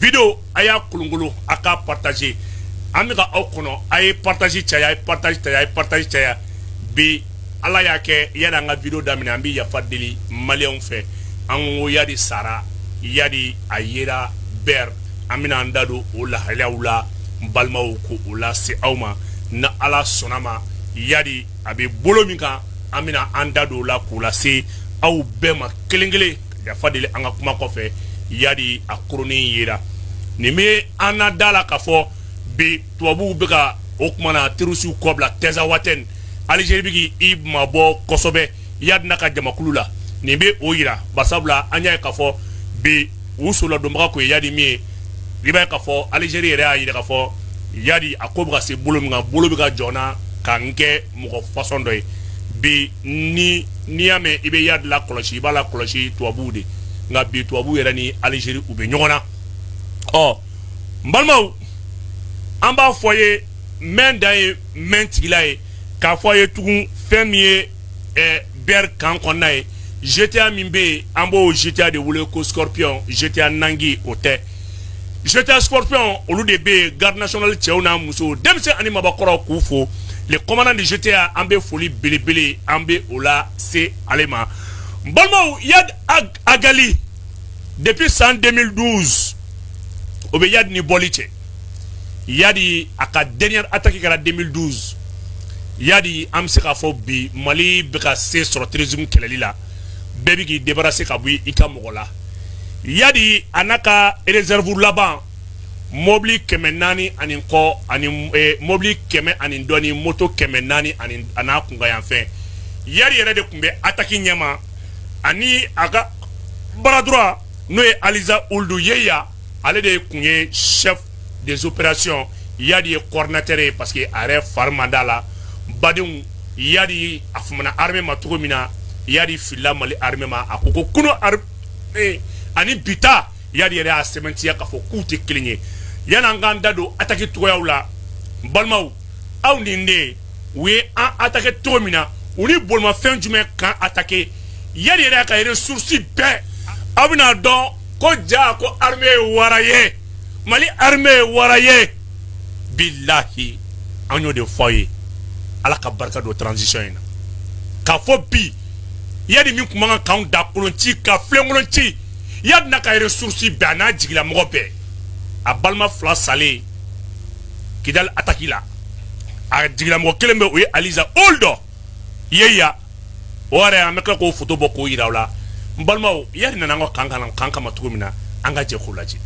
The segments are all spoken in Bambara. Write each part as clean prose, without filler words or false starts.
Vidéo, a y'a kolonkolon, a k'a partager. An bɛ ka aw kɔnɔ, a ye partage caya, a ye partage caya, a ye partage caya. Bi Ala y'a kɛ, yanni an ka vidéo daminɛ, an bɛ yafa deli maliyɛnw fɛ. An ko Yadi sara, Yadi a yera bɛr. An bɛna an da don o lahalayaw la, n balimaw, ko o lase aw ma. Ni Ala sɔnna ma, Yadi a bɛ bolo min kan, an bɛna an da don o la k'o lase aw bɛɛ ma kelen kelen. Yafa deli an ka kuma kɔfɛ. Yadi a koronnen yera. Nin bɛ an na da la k'a fɔ bi tubabuw bɛ ka o kuma na terroristew kɔ bila Tɛzawatɛni. Alizeri bɛ k'i mabɔ kosɛbɛ Yadi n'a ka jamakulu la. Nin bɛ o yira, barisabula an y'a ye k'a fɔ bi u soladonbaga kun ye Yadi min ye. I b'a ye k'a fɔ Alizeri yɛrɛ y'a yira k'a fɔ Yadi a ko bɛ ka se bolo min kan, bolo bɛ ka jɔ n na ka n kɛ mɔgɔ fasɔn dɔ ye. Bi ni n'i y'a mɛn i bɛ Yadi la kɔlɔsi, i b'a la kɔlɔsi tubabuw de. Nka bi tubabuw yɛrɛ ni Alizeri u bɛ ɲɔgɔn na. Ɔ n balimaw, an b'a fɔ ye mɛn dan ye mɛn tigila ye k'a fɔ a ye tugun fɛn min ye bɛr kan kɔnɔna ye. GTA min bɛ yen, an b'o GTA de wele ko Scorpion. GTA Nangi o tɛ, GTA Scorpion olu de bɛ yen. Garde nationale cɛw n'a musow, denmisɛn ani mabakɔrɔw, k'u fo. Le commandant de GTA, an bɛ foli belebele, an bɛ o la se ale ma. N balimaw, Yad Agali, depuis san 2012 o bɛ Yadi ni bɔli cɛ. Yadi a ka dernière attaque kɛra 2012. Yadi, an bɛ se k'a fɔ bi Mali bɛ ka se sɔrɔ terrorisme kɛlɛli la, bɛɛ bɛ k'i débarrasser ka bɔ i ka mɔgɔ la. Yadi a n'a ka réserve laban, mobili 400 ani kɔ, ani mobili 100 ani dɔɔni, moto 400 ani a n'a kunkanyanfɛn. Yadi yɛrɛ de tun bɛ attaque ɲɛma ani a ka bras droit, n'o ye Aliza Uldu Yeya, ale de tun ye chef des opérations. Yadi ye coordinateur ye parce que a yɛrɛ fari man d'a la. Badenw, Yadi a famana armée ma cogo min na, Yadi filila Mali armée ma. A ko ko kunu armée ani bi ta, Yadi yɛrɛ y'a sɛmɛntiya k'a fɔ k'u tɛ kelen ye. Yanni an k'an da don attaque cogoyaw la, n balimaw, aw ni ne, u ye an attaqué cogo min na, u ni bolimafɛn jumɛn kan attaqué, Yadi yɛrɛ y'a ka ressource bɛɛ, aw bɛna dɔn ko ja ko armée ye wara ye, Mali armée ye wara ye. Bilahi, an y'o de fɔ aw ye. Ala ka barika don transition in na. K'a fɔ bi Yadi min tun man kan k'anw da kolon ci ka filenkolon ci, Yadi n'a ka ressource bɛɛ, a n'a jigilamɔgɔ bɛɛ, a balima fila salen Kidali attaque la, a jigilamɔgɔ kelen bɛ, o ye Aliza Old Yeya. O yɛrɛ, an bɛ tila k'o photo bɔ k'o yira aw la. N balimaw, Yadi nana an ka kan kan kama cogo min na, an ka jɛ k'o lajɛ.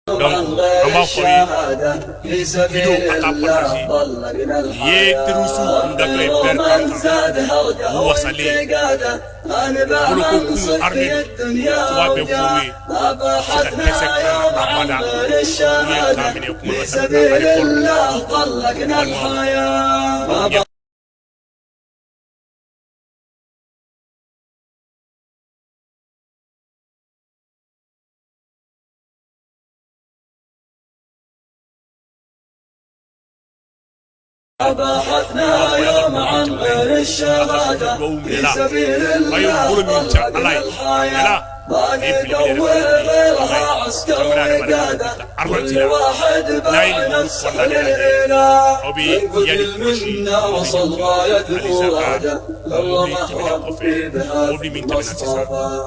Donc an b'a fɔ ye, vidéo a ka partager. Nin ye terroriste kun datɔ ye bɛɛ kan kan u wasalen boloko kun armée tuba bɛɛ furu ye se ka dɛsɛ kan abada. U ye kan minɛ kuma ka taa aéroport. Balimaw. أباحتنا يوم عن غير الشهادة في سبيل الله طلقنا الحياة، ما ندور غيرها عسكر وقادة، كل واحد باع نفسه للإله، من قتل منا وصل غاية مراده، الله ربي بها مصطفى،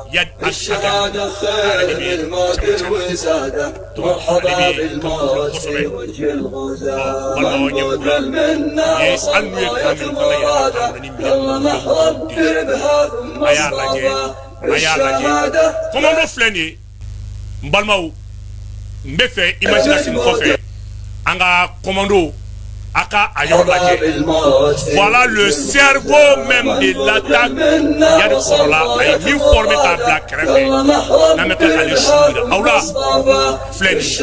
الشهادة خير من الموت الوسادة، مرحبا بالموت في وجه الغزاة، من قتل منا وصل غاية مراده، الله ربي بها ثم اصطفى. A y'a lajɛ, commando filɛ nin ye. N balimaw, n bɛ fɛ image ka segin kɔfɛ, an ka commando a ka a yɔrɔ lajɛ. Voilà le cerveau même de l'attaque. Iyad kɔrɔla, a ye min formé k'a bila kɛrɛfɛ, n'an bɛ tila k'ale su yira aw la, filɛ nin ye.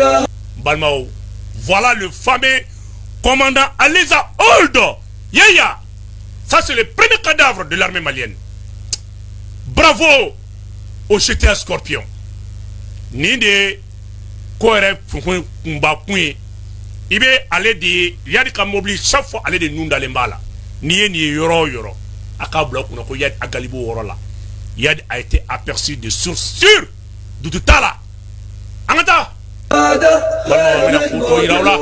N balimaw, voilà le fameux commandant Aliza Ould Yeya. Ça, c'est le premier cadavre de l'armée malienne. Bravo au GTA Scorpion. Nin de ye ko yɛrɛ kunba kun ye. I bɛ ale de ye Iyad ka mobili, chaque fois ale de nun dalen b'a la. N'i ye nin ye yɔrɔ o yɔrɔ, a k'a bila kunna ko Iyad Ag Ghali b'o yɔrɔ la. Iyad a été aperçu de source sûre, dutu t'a la. An ka taa, balimaw, an bɛna ko tɔ yira aw la.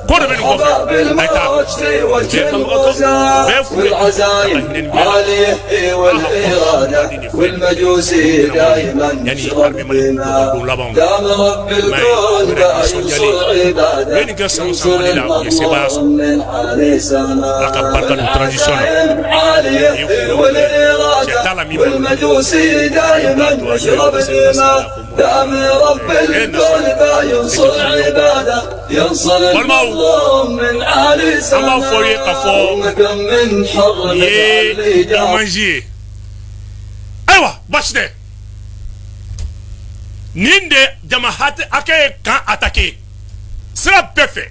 Ko dɔ bɛ nin kɔfɛ, a ye taa bɛɛ kanubagatɔ bɛɛ fure ka hinɛ nin bɛɛ la. Yanni armée mali don labanw na, u yɛrɛ nisɔndiyalen u ye nin kɛ san o san Mali la, u ye sebaaya sɔrɔ. Ala ka barika don transition na. Nin ye kun cɛ t'a la min b'olu balimaw. An b'a fɔ ye k'a fɔ nin ye image ye. Ayiwa, baasi tɛ. Nin de jama hakɛ ye camp attaqué sira bɛɛ fɛ.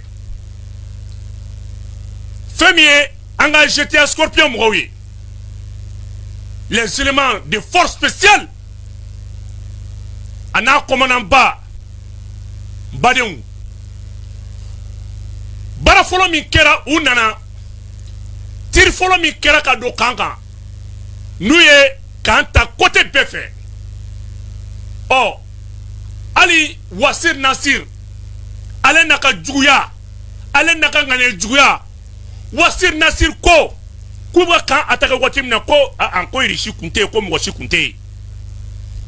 Fɛn min ye an ka GTA Scorpion mɔgɔw ye, les éléments de force spéciale, a n'a commandant ba, n badenw, baara fɔlɔ min kɛra, u nana tir fɔlɔ min kɛra ka don camp kan, n'u ye camp ta côté bɛɛ fɛ. Ɔ hali Wasir Nasir, ale n'a ka juguya, ale n'a ka ŋaniya juguya, Wasir Nasir ko k'u bɛ camp attaquer waati min na, ko a ko Irisi kun tɛ yen, ko mɔgɔ si kun tɛ yen.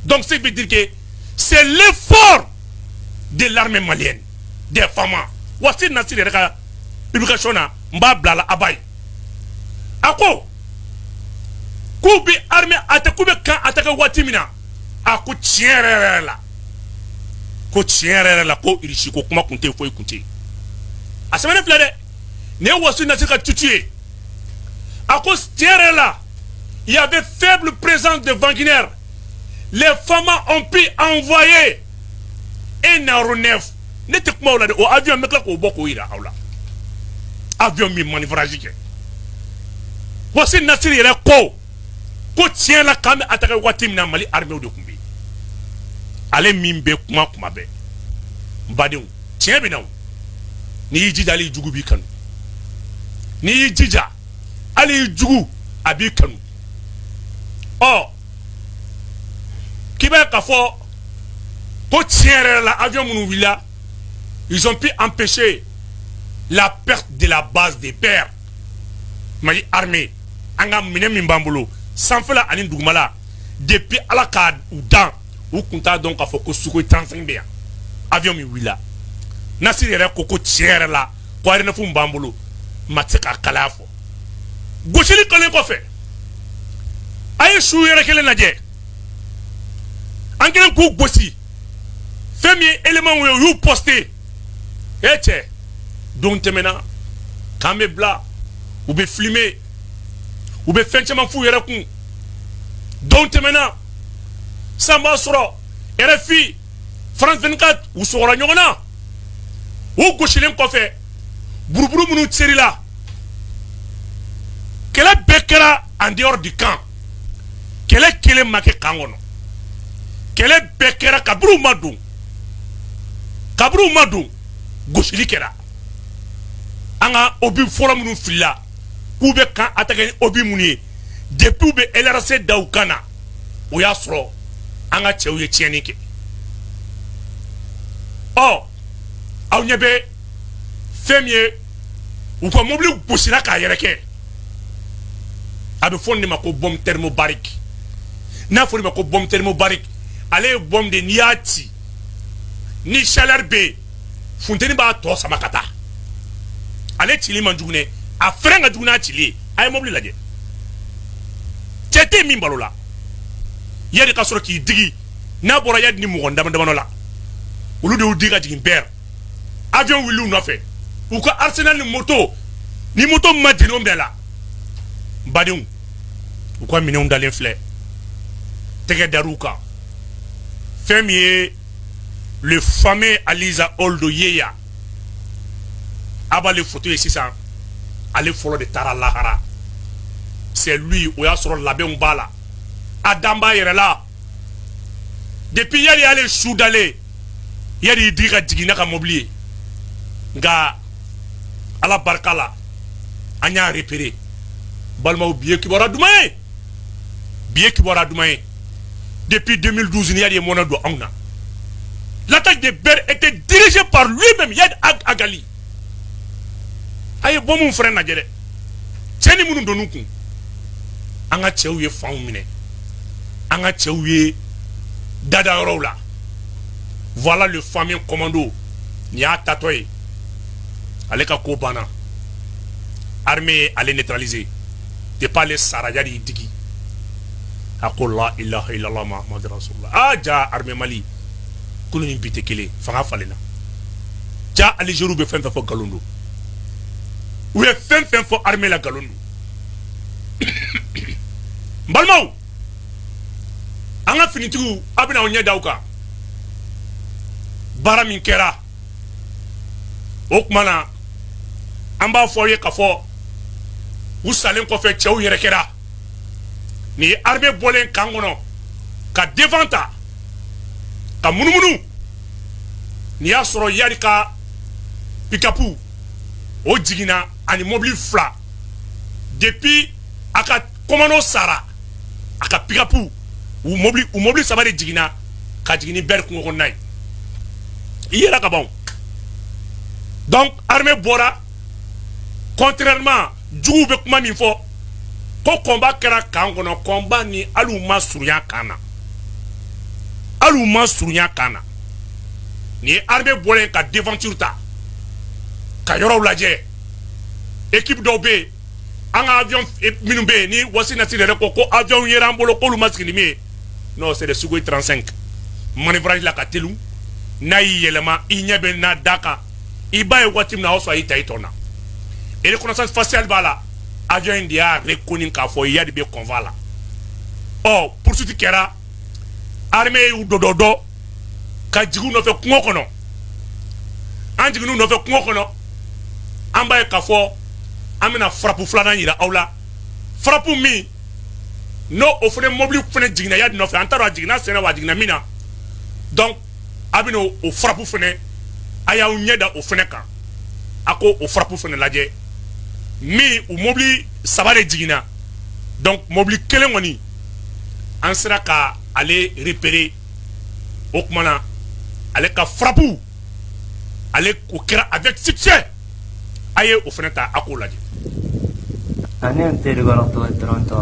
Donc ce qui veut dire que c'est l'effort de l'armée malienne, des FAMa. Wasir Nasir yɛrɛ ka publication na, n b'a bila la a b'a ye, a ko k'u bɛ armée attaquer, k'u bɛ camp attaquer waati min na, a ko tiɲɛ yɛrɛ yɛrɛ la, ko tiɲɛ yɛrɛ yɛrɛ la, ko Irisi ko kuma kun tɛ yen, foyi kun tɛ yen. A sɛbɛnnen filɛ dɛ, nin ye Wasir Nasir ka tutu ye. A ko tiɲɛ yɛrɛ la, il y avait faible présence de Wagner, les FAMa ont pu envoyer un aéronef. Ne tɛ kuma o la dɛ, o avion n bɛ tila k'o bɔ k'o yira aw la, avion min manœuvrage kɛ. Wasir Nasir yɛrɛ ko ko tiɲɛ la, k'an bɛ attaquer waati min na, Mali armée de tun bɛ yen. Ale min bɛ kuma kuma bɛɛ, n badenw, tiɲɛ bɛ na o. N'i y'i jija, hali i jugu b'i kanu. N'i y'i jija, hali i jugu a b'i kanu. Ɔ k'i b'a ye k'a fɔ ko tiɲɛ yɛrɛ la, avion minnu wulila, ils ont pu empêcher la perte de la base de Ber. Mali armée, an ka minɛ min b'an bolo sanfɛla ani dugumala, depuis Ala ka u dan, u kun t'a dɔn k'a fɔ ko Sukhoi 35 bɛ yan. Avion min wulila, Nasir yɛrɛ ko ko tiɲɛ yɛrɛ la, ko aéronef min b'an bolo, ma tɛ se k'a kalaya fɔ. Gosili kɛlen kɔfɛ, a ye su yɛrɛ kelen lajɛ, an kɛlen k'u gosi. Fɛn min ye élément ye, u y'u posté. E cɛ, don tɛmɛna, k'an bɛ bila, u bɛ filmer, u bɛ fɛn caman f'u yɛrɛ kun. Don tɛmɛna, san b'a sɔrɔ RFI, France 24, u sɔgɔra ɲɔgɔn na. U gosilen kɔfɛ, buruburu minnu serila, kɛlɛ bɛɛ kɛra en dehors du camp. Kɛlɛ kelen ma kɛ camp kɔnɔ. Kɛlɛ bɛɛ kɛra kabini u ma don, kabini u ma don, gosili kɛra. An ka obus fɔlɔ minnu filila k'u bɛ camp attaquer ni obus minnu ye, depuis u bɛ LRC da u kan na, o y'a sɔrɔ an ka cɛw ye tiɲɛni kɛ. Ɔ, aw ɲɛ bɛ fɛn min ye, u ka mobili gosira k'a yɛrɛ kɛ. A bɛ fɔ nin de ma ko bombe thermobarique. N'a fɔra ma ko bombe thermobarique, ale ye bombe de, n'i y'a ci ni chaleur bɛ yen, funteni b'a tɔ sama ka taa. Ale cili man jugu dɛ, a frein ka jugu n'a cili ye. A ye mobili lajɛ, cɛ tɛ min balo la. Yadi ka sɔrɔ k'i digi n'a bɔra Yadi ni mɔgɔ dama damadɔ la, olu de y'u di ka jigin Ber. Avion wuli u nɔfɛ, u ka arsenal ni moto, ni moto ma jeni o bɛɛ la. N badenw, u ka minɛnw dalen filɛ, tɛgɛ dar'u kan. Fɛn min ye le fameux Aliza Oldo Yeya, a b'ale photo ye sisan, ale fɔlɔ de taara lahara. C'est lui. O y'a sɔrɔ labɛnw b'a la, a dan b'a yɛrɛ la. Depuis Yadi y'ale su dalen, Yadi y'i digi ka jigin n'a ka mobili ye. Nka Ala barika la, an y'a repéré. Balimaw, bi ye kibaruya duman ye, bi ye kibaruya duman ye. Depuis 2012 ni Yadi ye mɔnɛ don anw na. L'attaque de Ber était dirigée par lui-même, Yad Ag Agali. A ye bɔ mun fɛnɛ lajɛ dɛ, cɛ ni minnu donn'u kun. An ka cɛw ye fanw minɛ, an ka cɛw ye dada yɔrɔw la. Voilà le fameux commando. Nin y'a tatɔ ye, ale ka ko banna. Armée ye ale neutraliser. Depuis ale sara, Yadi y'i digi, a ko: "La ilaha illallah Muhammadu rasulullah." Ah ja, armée Mali kulu ni bi tɛ kelen, fanga falenna. Ja, Algérie bɛ fɛn fɛn fɔ, nkalon don. U ye fɛn fɛn fɔ armée la, nkalon don. N balimaw, an ka finitigiw, a bɛna aw ɲɛ da aw kan. Baara min kɛra o tuma na, an b'a fɔ aw ye k'a fɔ u salen kɔfɛ, cɛw yɛrɛ kɛra. Nin ye armée bɔlen camp kɔnɔ ka devant ta ka munumunu. Nin y'a sɔrɔ Yadi ka pick-up o jiginna ani mobili fila. Depuis a ka commando sara, a ka pick-up, u mobili saba de jiginna ka jigin ni Ber kungo kɔnɔna ye. I yɛrɛ ka ban. Donc armée bɔra. Contrairement juguw bɛ kuma min fɔ ko combat kɛra camp kɔnɔ, combat ni hali u ma surunya camp na, hali u ma surunya camp na. Nin ye armée bɔlen ka devanture ta ka yɔrɔw lajɛ. Équipe dɔw bɛ yen, an ka avion minnu bɛ yen ni Wasi Nasiri yɛrɛ ko ko avion yɛrɛ an bolo, k'olu ma sigi ni min ye. Non, c'est des Sukhoi 35. Manœuvrage la ka teli, n'a y'i yɛlɛma, i ɲɛ bɛ n'a da kan, i b'a ye waati min na, o y'a sɔrɔ a y'i ta i tɔ na. Et reconnaissance faciale b'a la. Avion in de y'a reconnu k'a fɔ Iyad bɛ convoi la. Ɔ, poursuite kɛra, armée y'u dɔdɔdɔ ka jigin u nɔfɛ kungo kɔnɔ. An jiginn'u nɔfɛ kungo kɔnɔ, an b'a ye k'a fɔ an bɛna frappe filanan yira aw la, frappe min n'o o fana mobili fana jiginna Iyad nɔfɛ. An t'a dɔn a jiginna sɛnɛ wa, a jiginna min na. Donc a bɛna o frappe fana, a y'aw ɲɛ da o fana kan. A ko o frappe fana lajɛ min, u mobili saba de jiginna. Donc mobili kelen kɔni, an sera ka ale repérer. O tuma na, ale ka frappe, ale o kɛra avec succès. A ye o fana ta, a k'o lajɛ. أنا تيري تورنتو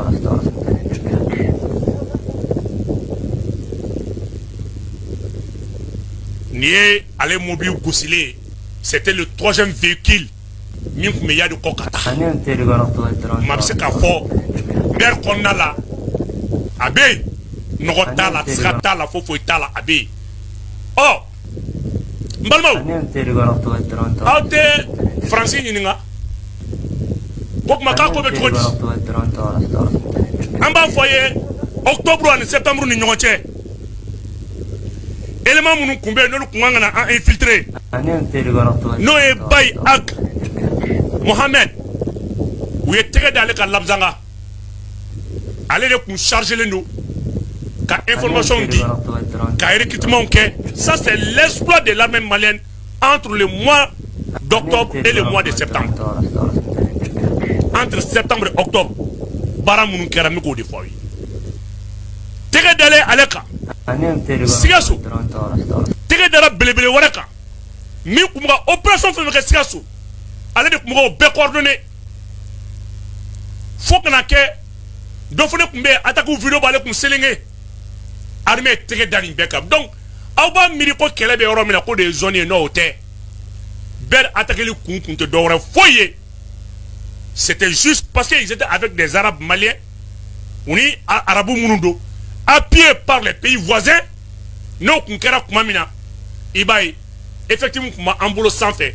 Nin ye ale mobili gosilen. C'était le troisième véhicule min tun bɛ Iyad kɔ ka taa. Maa bɛ se k'a fɔ Ber kɔnɔna la, a bɛ yen, nɔgɔ t'a la, sira t'a la, foyi foyi t'a la, a bɛ yen. Ɔ. N balimaw, aw tɛ Faransi ɲininka ko tuma k'a ko bɛ cogo di? An b'a fɔ a ye, octobre ani septembre ni ɲɔgɔn cɛ, élément minnu tun bɛ yen, n'olu tun kan ka na an infiltrer, n'o ye Bayi Ag Mohamed, u ye tɛgɛ da ale kan Labzanga. Ale de tun chargé don ka information di, ka recrutement kɛ. Ça, c'est l'exploit de l'armée malienne entre le mois d'octobre et le mois de septembre. Entre septembre et octobre, baara minnu kɛra, n bɛ k'o de fɔ aw ye. Tɛgɛ dalen ale kan Sikaso, tɛgɛ dara belebele wɛrɛ kan min tun bɛ ka opération fɛn fɛn kɛ Sikaso, ale de tun bɛ k'o bɛɛ coordonner, fo kana kɛ dɔ fana tun bɛ yen, attaque vidéo b'ale kun Selenge. Armée ye tɛgɛ da nin bɛɛ kan. Donc aw b'a miiri ko kɛlɛ bɛ yɔrɔ min na, k'o de ye zone ye. Non, o tɛ. Bɛɛ attaquer kun tɛ dɔwɛrɛ foyi ye, c'était juste parce qu'ils étaient avec des Arabes maliens. U ni Arabu minnu don, appuyés par les pays voisins, n'o kun kɛra tuma min na, i b'a ye effectif kun b'an bolo sanfɛ,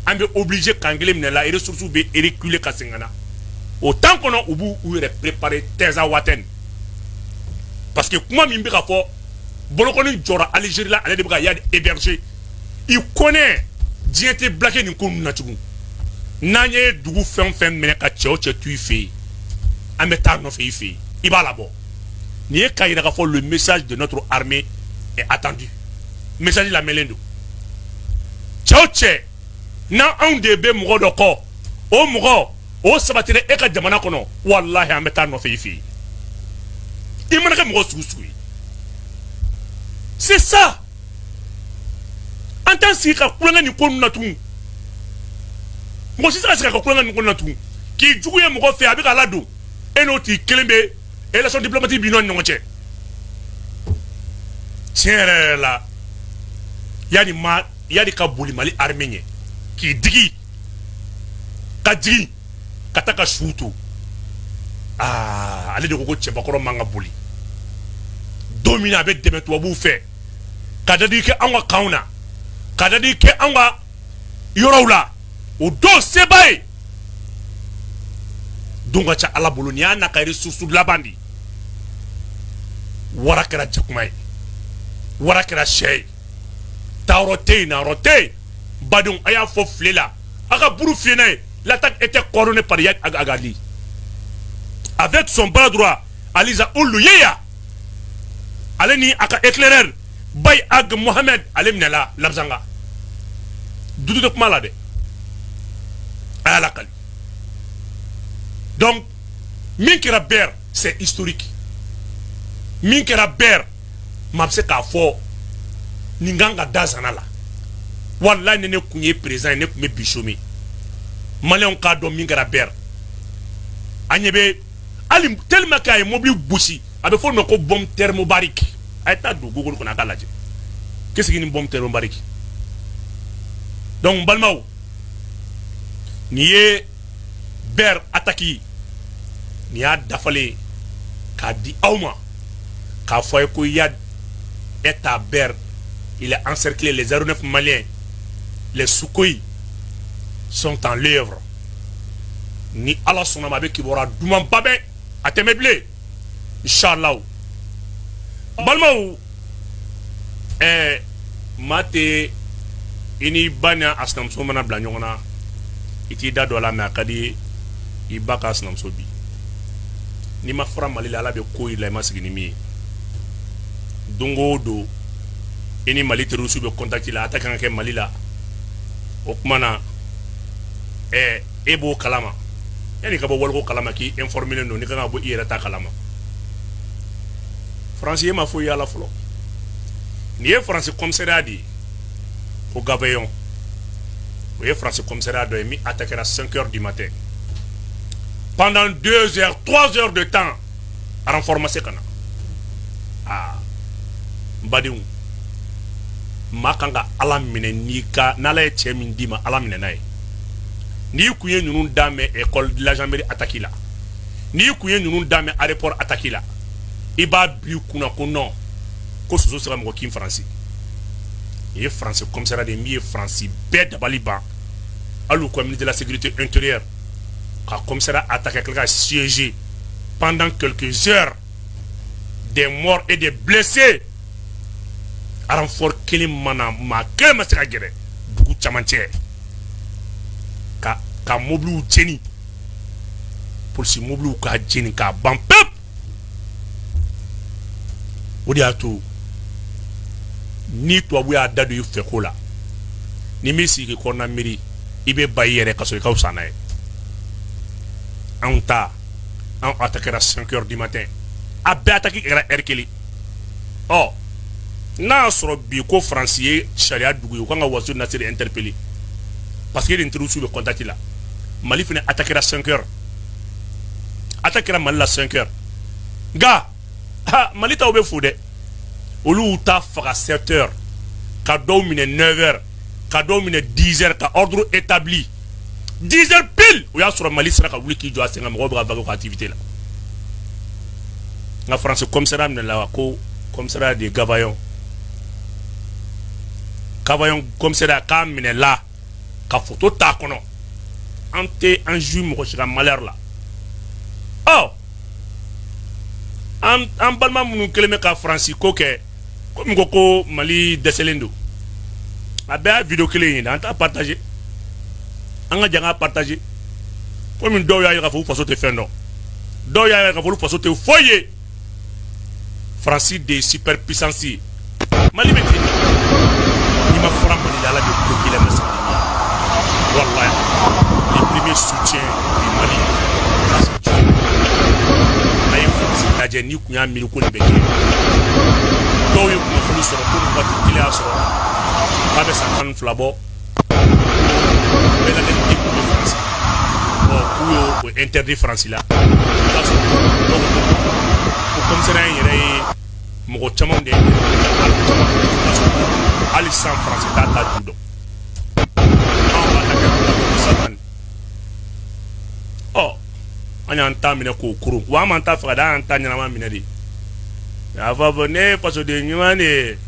an bɛ obligé k'an kelen minɛ la, ressources bɛ reculer ka segin ka na. O temps kɔnɔ, u b'u u yɛrɛ préparer Tinzaouaten, parce que kuma min bɛ ka fɔ, bolokɔni jɔra Algérie la, ale de bɛ ka Iyad héberger. Il connaît, diɲɛ tɛ blague nin ko ninnu na tugun. N'an ye dugu fɛn o fɛn minɛ, ka cɛ o cɛ to i fɛ yen, an bɛ taa nɔfɛ i fɛ yen, i b'a labɔ. Nin ye k'a yira k'a fɔ le message de notre armée est attendu. Message lamɛnlen don. Cɛ o cɛ, n'an anw de bɛ mɔgɔ dɔ kɔ, o mɔgɔ o sabatira e ka jamana kɔnɔ, walahi, an bɛ taa nɔfɛ i fɛ yen, i mana kɛ mɔgɔ sugu sugu ye. C'est ça. An t'an sigi ka kulonkɛ nin ko ninnu na tugun. Mɔgɔ si tɛ ka sigi ka kulonkɛ nin ko ninnu na tugun. K'i jugu ye mɔgɔ fɛ, a bɛ ka ladon, e n'o tigi kelen bɛ relation diplomatique b'i n'o ni ɲɔgɔn cɛ. Tiɲɛ yɛrɛ yɛrɛ la, yanni ma yanni ka boli Mali armée ɲɛ, k'i digi ka jigin ka taa ka su to, aa, ale de ko ko cɛbakɔrɔ man ka boli. Don min na a bɛ dɛmɛ tubabuw fɛ ka dadigi kɛ anw ka kanw na, ka dadigi kɛ anw ka yɔrɔw la, o don seba ye don ka ca Ala bolo. Nin y'a n'a ka ressource laban de ye. Wara kɛra jakuma ye, wara kɛra sɛ ye, taayɔrɔ tɛ yen, nayɔrɔ tɛ yen. Badenw, a y'a fɔ file la, a ka buru fiyɛ n'a ye. L'attaque était coordonnée par Iyad Ag Aghali avec son bras droit Aliza Ould Yeya, ale ni a ka éclaireur Baye Ag Mohamed. Ale minɛla Labzanga. Dudu tɛ kuma la dɛ, a y'a lakali. Donc min kɛra Ber, c'est historique. Min kɛra Ber, maa bɛ se k'a fɔ nin kan ka da zana la. Walahi, ni ne kun ye président ye, ne tun bɛ bi chômer. Maliyɛnw k'a dɔn min kɛra Ber, an ɲɛ bɛ hali tellement que a ye mobili gosi, a bɛ fɔ o ma ko bombe thermobarique. A ye taa don Google kɔnɔ, a k'a lajɛ qu'est-ce que ni bombe thermobarique. Donc n balimaw, nin ye Ber attaque, nin y'a dafalen k'a di aw ma, k'a fɔ a ye ko Iyad est à Ber, il est encerclé, les aéronefs maliens, les Sukhoi sont en l'œuvre. Ni Ala sɔnna ma, a bɛ kibaruya dumanba bɛ a tɛmɛ bilen, inshallah. Balimaw, maa tɛ i ni ba ni a sinamuso mana bila ɲɔgɔn na, i t'i da don a la, mɛ a ka di i ba ka sinamuso bi. N'i ma fara Mali la, Ala bɛ ko i la i ma sigi ni min ye. Don o don, i ni Mali terroriste bɛ contact la, a ta kan ka kɛ Mali la. O tuma na, e b'o kalama yanni ka bɔ waliko kalama, k'i informé don, n'i kan ka bɔ i yɛrɛ ta kalama. Faransi, e ma foyi y'a la fɔlɔ. Nin ye Faransi commissariat de ye ko Gabayon. O ye Faransi commissariat dɔ ye min attaquera 5 heures du matin pendant 2 heures, 3 heures de temps, renfort ma se ka na. Aa, n badenw, maa kan ka Ala minɛ n'i ka n'Ala ye cɛ min d'i ma, Ala minɛ n'a ye. N'i kun ye ninnu da mɛn école de la gendarmerie attaque la, n'i kun ye ninnu da mɛn aéroport attaque la, i b'a bila i kunna ko non, ko soso se ka mɔgɔ kin Faransi. Nin ye Faransi commissariat de ye min ye Faransi bɛɛ dabali ban, hali u ka ministre de la Sécurité intérieure, ka commissariat attaqué, ka tila ka siéger pendant quelques heures, des morts et des blessés. Renfort kelen mana, maa kelen ma se ka gɛrɛ dugu camancɛ ka mobiliw jeni, polisi mobiliw k'a jeni k'a ban pewu. O de y'a to ni tubabu y'a da don i fɛ ko la, ni m'i sigi k'i kɔnɔna miiri, i bɛ ba i yɛrɛ ka sɔrɔ i ka fisa n'a ye. Anw ta, anw attaquera 5 heures du matin, a bɛɛ attaque kɛra heure kelen. Ɔ, n'a y'a sɔrɔ bi ko Faransi ye sariya dugu ye, u kan ka Wassim Nasr interpeller parce que ni terroriste bɛ contact la. Mali fana attaquera 5 heures, attaque kɛra Mali la 5 heures. Nka ha, Mali taw bɛ fo dɛ, olu ta faga 7 heures, ka dɔw minɛ 9 heures, ka dɔw minɛ 10 heures, ka ordre établi 10 heures pile. O y'a sɔrɔ Mali sera ka wuli k'i jɔ a sen kan, mɔgɔw bɛ ka vaquer u ka activité la. Nka Faransi commissariat minɛla ko commissariat de Cavaillon, Cavaillon commissariat k'a minɛla ka photo t'a kɔnɔ. An tɛ an jouir mɔgɔ si ka malheur la. Ɔ, an balima minnu kɛlen bɛ ka Faransi ko kɛ komi ko Mali dɛsɛlen don, a bɛɛ y'a vidéo kelen ye, an t'a partager, an ka jan k'a partager komi dɔw y'a ye k'a fɔ u faso tɛ fɛn dɔn, dɔw y'a ye k'a fɔ olu faso tɛ foyi ye. Faransi de ye super puissance ye, Mali bɛ ten. N'i ma fara Mali la, Ala bɛ ko k'i la mɛ sa. Wallahi, le premier soutien du Mali, n'a ye Faransi lajɛ, n'i kun y'a miiri ko nin bɛ kɛ. Dɔw ye kunnafoni sɔrɔ ko nin waati kelen y'a sɔrɔ k'a bɛ san 12 bɔ, bɛɛ lajɛlen den kun bɛ Faransi. Ɔ, k'u y'o interdit Faransi la. I b'a sɔrɔ dɔw ko ko commissariat in yɛrɛ ye mɔgɔ caman de ye, caman de ye, hali sisan Faransi t'a ta ju dɔn. Anw b'a ta kɛ ko Salmani. Ɔ, an y'an ta minɛ k'o koron wa, an m'an ta faga dɛ, an y'an ta ɲɛnama minɛ de. A fɔ ne ye fasoden ɲuman de ye,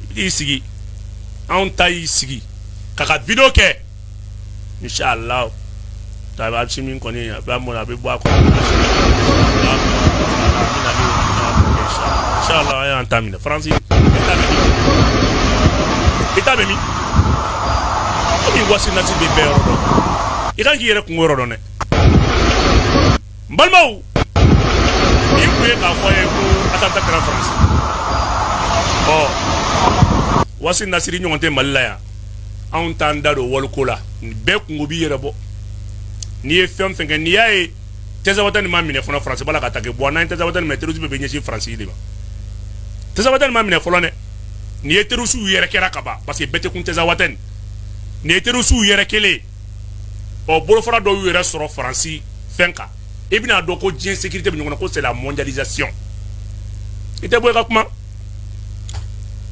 i b'i sigi, anw ta y'i sigi ka ka vidéo kɛ. Inshallah, Assimi kɔni a b'a mɔ, a bɛ bɔ a kɔnɔ, inshallah. An y'an ta minɛ. Faransi, e ta bɛ min? I ta bɛ min? Komi Wassim Nasr bɛ bɛɛ yɔrɔ dɔn, i kan k'i yɛrɛ kungo yɔrɔ dɔn dɛ. N balimaw, nin kun ye k'a fɔ ye ko attentat kɛra Faransi. Ɔ, Wassim Nasr ɲɔgɔn tɛ Mali la yan. Anw t'an da don waliko la, bɛɛ kungo b'i yɛrɛ bɔ. N'i ye fɛn fɛn kɛ, n'i y'a ye Tinzawatène ma minɛ fɔlɔ, Faransi b'a la ka attaquer. Bon, n'an ye Tinzawatène minɛ, terrorisme bɛ ɲɛsin Faransi de ma. Tinzawatène ma minɛ fɔlɔ dɛ. Nin ye terroriste yɛrɛ kɛra ka ban, parce que bɛɛ tɛ kun Tinzawatène. Nin ye terroriste yɛrɛ kelen. Ɔ, bolofara dɔw y'u yɛrɛ sɔrɔ Faransi fɛn kan. I bɛna dɔn ko diɲɛ sécurité bɛ ɲɔgɔn na, ko c'est la mondialisation. I tɛ bɔ i ka kuma,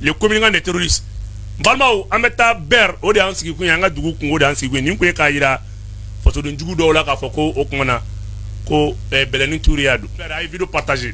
le communicant des terroristes. N balimaw, an bɛ taa Ber, o de y'an sigi kun ye, an ka dugu kun, o de y'an sigi kun ye. Nin kun ye k'a jira fasoden jugu dɔw la k'a fɔ ko o tuma na ko bɛlɛnin turiya don. A ye vidéo partager.